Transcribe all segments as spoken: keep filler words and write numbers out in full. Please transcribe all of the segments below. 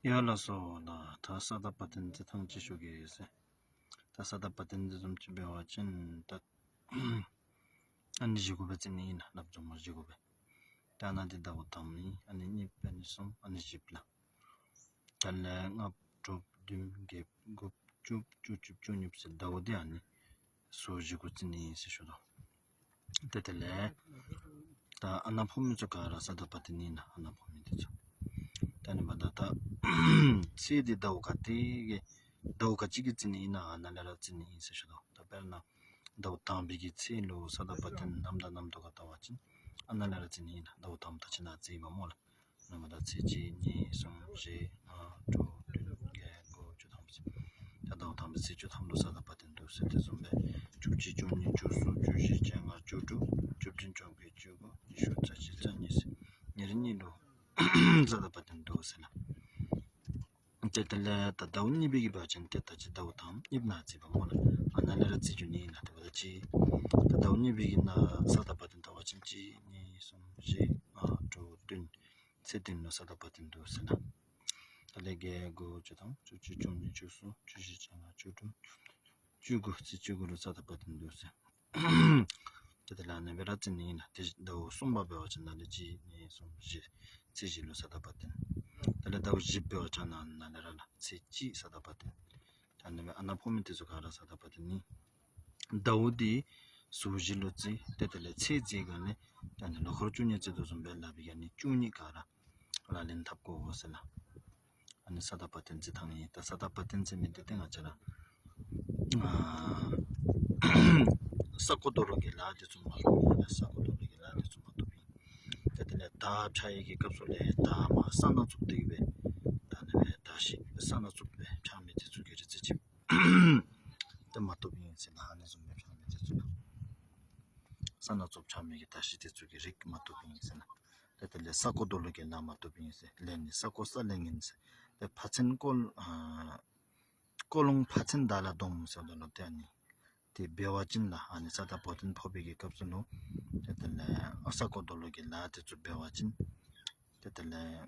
ཡ་ལགས་སོ་ལགས། ད་ས་དང་བ་དན་རྩི་ཐངས་ཅིག་ཞུ་གེ་ཟེར། ད་ས་དང་བ་དན་འདི་བཟུམ་ཅིག་འབད་བ་ཅིན་ད་ཨ་ནི་བཞི་གུ་སྦེ་རྩི་ནི་ཨིན་ན། ལགཔ་འཛོམས་མ་བཞི་གུ་སྦེ། ད་ཨ་ནཱ་འདི་ཟླཝ་དང་པ་ཨིན། ཨ་ནི་གཉིས་པ་ཨ་ནི་གསུམ་ཨ་ནི་བཞི་ལགས། དེ་ལས་ལྔ་དྲུག་བདུན་བརྒྱད་དགུ་བཅུ་བཅུ་གཅིག་བཅུ་གཉིས་ཟེར་ཟླཝ་འདི་ཨ་ནི་ཟུར་བཞི་གུ་རྩི་ནི་ཨིན་ཟེར་ཞུ་དོ། ཏེ་དེ་ལས་ད་ཨ་ནཱ་ཕོག་མི་ཚུ་ག་ར་ས་དང་བ་དན་ཨིན་ན། ཨ་ནཱ་ཕོག་མི་འདི་ཚུ། ད་ཨ་ནི་འབདཝ་ད་ད་ཚེས་འདི་ཟླཝ་ག་ཏེ་གི་ཟླཝ་ག་ཅི་གི་རྩི་ནི་ཨིན་ན་ཨ་ནཱ་ལས་ར་རྩི་ནི་ཨིན་ཟེར་ཞུ་དོ། ད་དཔེར་ན་ཟླཝ་དང་པའི་གི་ཚེས་ལུ་ས་དང་བ་དན་ནམ་དང་ནམ་དུ་ག་བལྟ་བ་ཅིན་ཨ་ནཱ་ལས་ར་རྩི་ནི་ཨིན་ན། ཟླཝ་དང་པ་ད་ཅི་ནཱ་རྩིས་པ་སྨོ་ལགས། ཨ་ནི་འབདཝ་ད་ཚེས་གཅིག་གཉིས་གསུམ་བཞི་ལྔ་དྲུག་བདུན་བརྒྱད་དགུ་བཅུ་ཐམ་པ་ཟེར། ད་ཟླཝ་དང་པའི་ཚེས་བཅུ་ཐམ་ལུ་ས་དང་བ་དན་འདུག་ཟེར། དེ་བཟུམ་སྦེ་བཅུ་གཅིག་བཅུ་གཉིས་བཅུ་གསུམ་བཅུ་བཞི་བཅོ་ལྔ་བཅུ་དྲུག་བཅུ་བདུན་བཅོ་བརྒྱད་བཅུ་དགུ་ཉི་ཤུ་རྩ་གཅིག་རྩ་གཉིས་ཟེར་ཉེར་གཉིས་ལུ་ས་དང་བ་དན་འདུག་ཟེར་ལགས། ཏེ་དེ་ལས་ད་ཟླཝ་གཉིས་པའི་གི་འབད་བ་ཅིན་ཏེ་ད་ཅི་ཟླཝ་དང་པ་གཉིས་པ་ནཱ་རྩིས་པ་སྨོ་ལགས། ཨ་ནཱ་ལས་ར་རྩི་བཅུག་ནི་ཨིན་ན། ཏེ་འབདཝ་ད་ཅི་ད་ཟླཝ་གཉིས་པའི་གི་ནང་ས་དང་བ་དན་བལྟ་བ་ཅིན་གཅིག་གཉིས་གསུམ་བཞི་ལྔ་དྲུག་བདུན། ཚེས་བདུན་ལུ་ས་དང་བ་དན་འདུག་ཟེར་ལགས། དེ་ལས་བརྒྱད་དགུ་བཅུ་ཐམ་བཅུ་གཅིག་བཅུ་གཉིས་བཅུ་གསུམ་བཅུ་བཞི་བཅོ་ལྔ་བཅུ་དྲུག་བཅུ་དགུ་ཚེས་བཅུ་དགུ་ལུ་ས་དང་བ་དན་འདུག་ཟེར། ཏེ་དེ་ལས་ཨ་ནི་སྦེ་ར་རྩི་ནི་ཨིན་ན། ཏེ་ཟླཝ་གསུམ་པ་འབད་བ་ཅིན་ནཱ་ལས་གཅིག་གཉིས་གསུམ་བཞི་ཚེས་བཞི་ལུ་ས་དང་བ་དན། དེ་ལས་ཟླཝ་བཞི་པ་འབད་བ་ཅིན་ནཱ་ནཱ་ལས་ར་ལགས་ཚེས་གཅིག་ས་དང་བ་དན། ད་ཨ་ནི་སྦེ་ཨ་ནཱ་ཕོག་མི་འདི་ཚུ་ག་ར་ས་དང་བ་དན་ཨིན། ཟླཝ་འདི་ཟུར་བཞི་ལུ་རྩི། ཏེ་དེ་ལས་ཚེས་རྩིས་ག་ནི་ད་ཨ་ནི་ལོ་འཁོར་བཅུ་གཉིས་རྩི་དོ་བཟུམ་སྦེ་ལགཔ་གི་ག་ནི་བཅུ་གཉིས་ག་ར་ལག་ལེན་འཐབ་དགོ་ཟེར་ལགས། ཨ་ནི་ས་དང་བ་དན་རྩི་ཐངས་ཨིན། ད་ས་དང་བ་དན་ཟེར་མི་འདི་ཏེ་ང་བཅས་ར་ཨ་ས་རྐོ་རྡོ་ལུ་གི་ལཱ་འདི་ཚུ་མ་བཏུབ་ཨིན། ས་རྐོ་རྡོ་ལུ་གི་ལཱ་འདི་ཚུ་མ་བཏུབ་ཨིན། ཏེ་དེ་ལས་དར་འཕྱར་བའི་གི་སྐབས་སུ་ལས་དར་མར་ས་ནང་བཙུགས་ཏེ་གི་སྦེ་ད་ཨ་ནི་སྦེ་དར་ཤིང་ས་ནང་བཙུགས་སྦེ་འཕྱར་མི་འདི་ཚུ་གི་རིགས་རྩི་ཅི་ཏེ་མ་བཏུབ་ཨིན་ཟེར་ལགས། ཨ་ནི་བཟུམ་སྦེ་འཕྱར་མི་འདི་ཚུ་ལགས། ས་ནང་བཙུགས་འཕྱར་མི་གི་དར་ཤིང་འདི་ཚུ་གི་རིགས་མ་བཏུབ་ཨིན་ཟེར་ལགས། ཏེ་དེ་ལས་ས་རྐོ་རྡོ་ལུ་གི་ལཱ་མ་བཏུབ་ཨིན་ཟེར། ལས་ནི་ས་རྐོ་ས་ལས་ངན་ཟེར། ཏེ་ཕ་ཚན་རྐོ་ཨ་རྐོ་ལོང་ཕ་ཚན་དར་ལ་སྡོམ་ཟེརཝ་ད་ལུ་ཏེ་ཨ་ནི་དེ་འབད་བ་ཅིན་ལགས་ཨ་ནི་ས་དང་བ་དན་ཕོག་པའི་གི་སྐབས་སུ་ལུ་ཏེ་དེ་ལས་ཨ་ས་རྐོ་རྡོ་ལུ་གི་ལཱ་འདི་ཚུ་འབད་བ་ཅིན་ཏེ་དེ་ལས་ཨེ་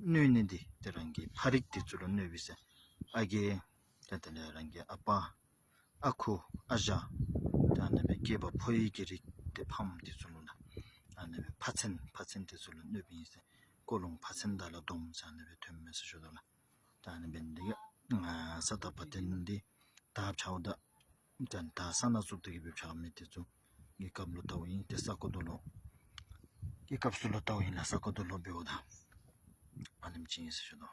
གནོད་ནི་འདི་ཏེ་རང་གི་ཕ་རིགས་འདི་ཚུ་ལུ་གནོདཔ་ཨིན་ཟེར། ཨ་རྒས་ཏེ་དེ་ལས་རང་གི་ཨ་པ་ཨ་ཁུ་ཨ་ཞང་ད་ཨ་ནི་སྦེ་སྐྱེས་པ་ཕོ་ཡི་གི་རིགས་ཏེ་ཕམ་འདི་ཚུ་ལུ་ལགས་ཨ་ནི་སྦེ་ཕ་ཚན་ཕ་ཚན་འདི་ཚུ་ལུ་གནོདཔ་ཨིན་ཟེར། རྐོ་ལོང་ཕ་ཚན་དར་ལ་སྡོམ་ཟེར་ཨ་ནི་སྦེ་ཐོནམ་མས་ཟེར་ཞུ་དོ་ལགས། ད་ཨ་ནི་འབད་ནི་འདི་གིས་ཨ་ས་དང་བ་དན་འདི་དར་འཕྱརཝ་ད་ད་དར་ས་ནང་བཙུགས་ཏེ་གི་སྦེ་འཕྱར་མི་འདི་ཚུ་གི་སྐབས་ལུ་བལྟཝ་ཨིན། ཏེ་ས་རྐོ་རྡོ་ལུ་གི་སྐབས་སུ་ལུ་བལྟཝ་ཨིན་ལགས། ས་རྐོ་རྡོ་ལུ་འབདཝ་ད་ཨ་ནེམ་ཅིག་ཨིན་ཟེར་ཞུ་དོ།